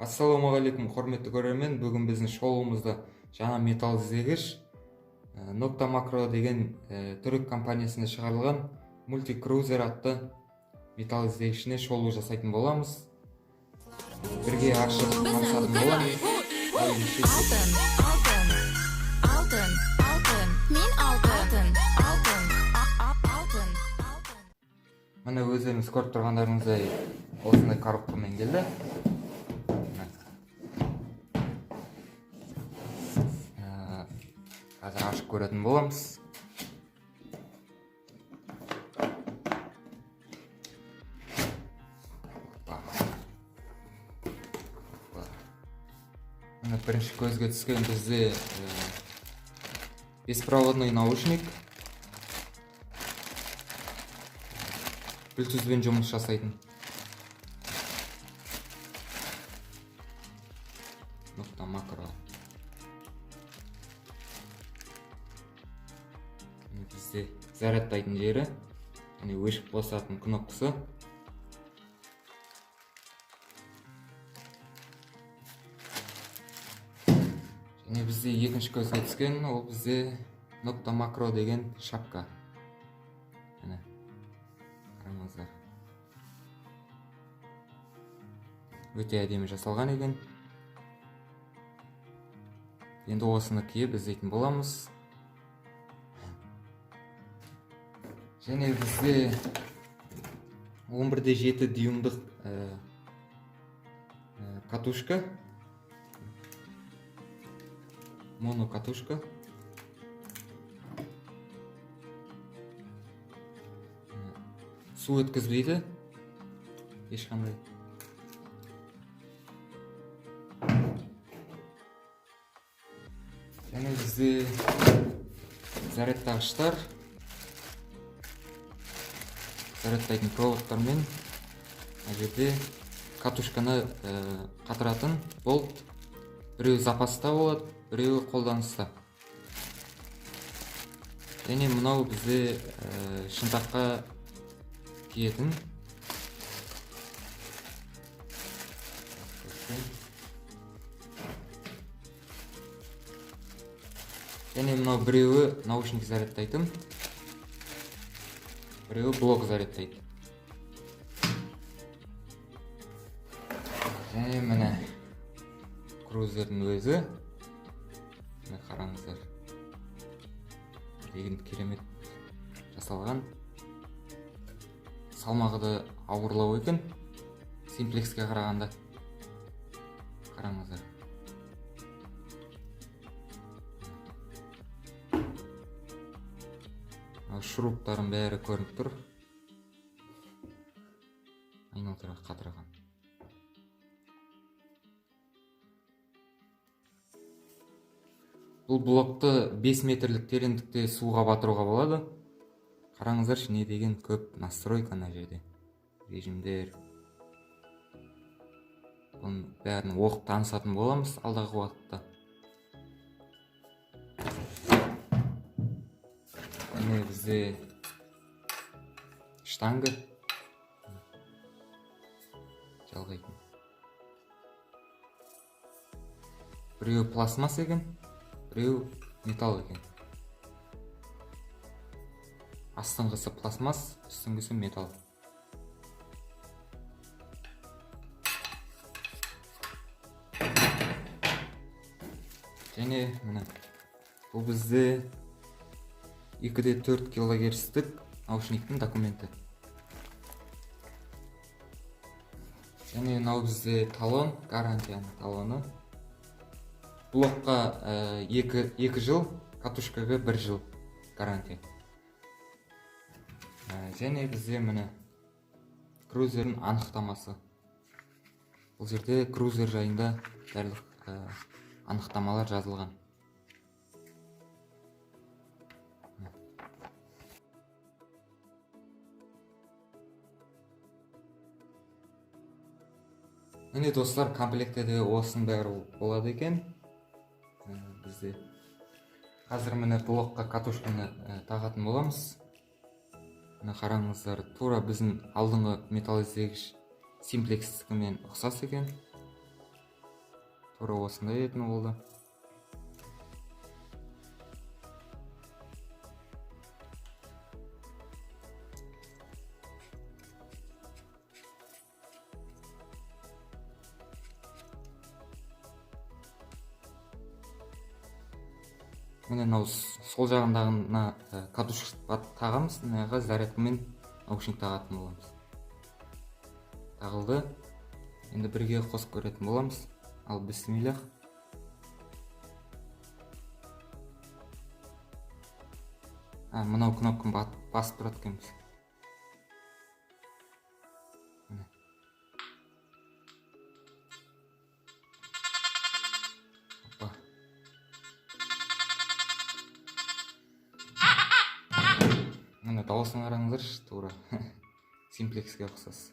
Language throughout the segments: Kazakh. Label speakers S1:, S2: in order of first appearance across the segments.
S1: Ассалаумағалейкум, құрметті көрермен. Бүгін біздің шоуымызда жаңа металл іздегіш Nokta Makro деген түрік компаниясында шығарылған Multi Cruiser атты металл іздегішіне шолу жасайтын боламыз. Бірге ашып танысатын боламыз. Ал ендеше.
S2: Алтын, алтын, алтын, алтын, мен алтын, алтын, алтын, алтын.
S1: Міне, өздеріңіз көріп тұрғандарыңыздай, осындай коробкамен келді. Міне. Қазір ашып көретін боламыз. Опа. Опа. Міне, бірінші көзге түскен бізде беспроводной наушник. Bluetoothпен жұмыс жасайтын. Nokta Makro. Міне, бізде зарядтайтын жері және өшіп қосатын кнопкасы. Және бізде екінші көзге түскен ол бізде Nokta Makro деген шапка. Міне, қараңыздар, өте әдемі жасалған екен. Енді осыны киіп іздейтін боламыз. Және бізде 11,7 дюймдық катушка, монокатушка. Су өткізбейді ешқандай. Және бізде зарядтағыштар, зарядтайтын проводтармен, мына жерде катушканы қатыратын болт. Біреуі запаста болады, біреуі қолданыста. Және мынау бізде шынтаққа киетін. Және мынау біреуі наушник зарядтайтын, біреуі блок зарядтайды. Және міне, крузердің өзі. Міне, қараңыздар, деген керемет жасалған. Салмағы да ауырлау екен симплекске қарағанда. Қараңыздар. Мынау шуруптардың бәрі көрініп тұр, айналдыра қатырған. Бұл блокты 5 метрлік тереңдікте суға батыруға болады. Қараңыздаршы, не деген көп настройка ана жерде, режимдер. Бұның бәрін оқып танысатын боламыз алдағы уақытта. Міне, бізде штанга жалғайтын. Біреуі пластмасс екен, біреуі металл екен. Астыңғысы пластмасс, үстіңгісі металл. Және міне, бұл бізде 2,4 килогерцтік наушниктің документі. Және мынау бізде талон, гарантияның талоны. Блокқа 2 жыл, катушкаға 1 жыл гарантия. Және бізде, міне, крузердің анықтамасы. Бұл жерде крузер жайында барлық анықтамалар жазылған. Міне. Міне, достар, комплектте де осының бәрі болады екен. Бізде қазір, міне, блокқа катушканы тағатын боламыз. Міне, қараңыздар, тура біздің алдыңғы металл іздегіш симплекстікімен ұқсас екен. Тура осындай етін болды. Міне мынау сол жағындағы мына катушка тағамыз, мынаға зарядкамен наушник тағатын боламыз. Тағылды. Енді бірге қосып көретін боламыз. Ал бісмиллах. Мынау кнопканы басып тұрады екенбіз. Міне. Опа. Міне дауысын қараңыздаршы, тура симплекске ұқсас.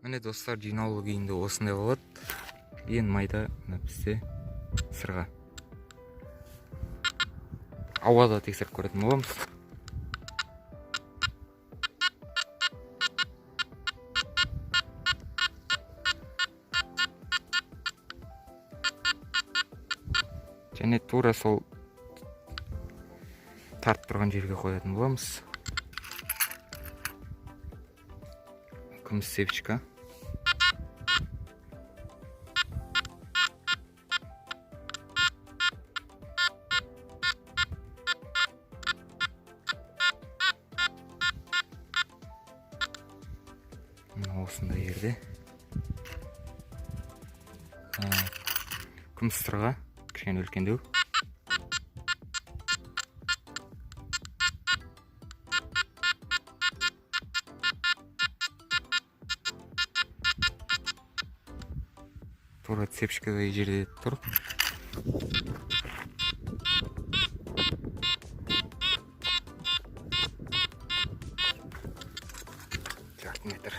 S1: Міне достар, жинаулы күйінде осындай болады. Ең майда мына бізде сырға. Ауада тексеріп көретін боламыз. Және тура сол тартып тұрған жерге қоятын боламыз. Күміс цепочка. Мына осындай жерде. Күміс сырға, кішкене үлкендеу. Тура цепочкадай жерде тұр. Жарты метр.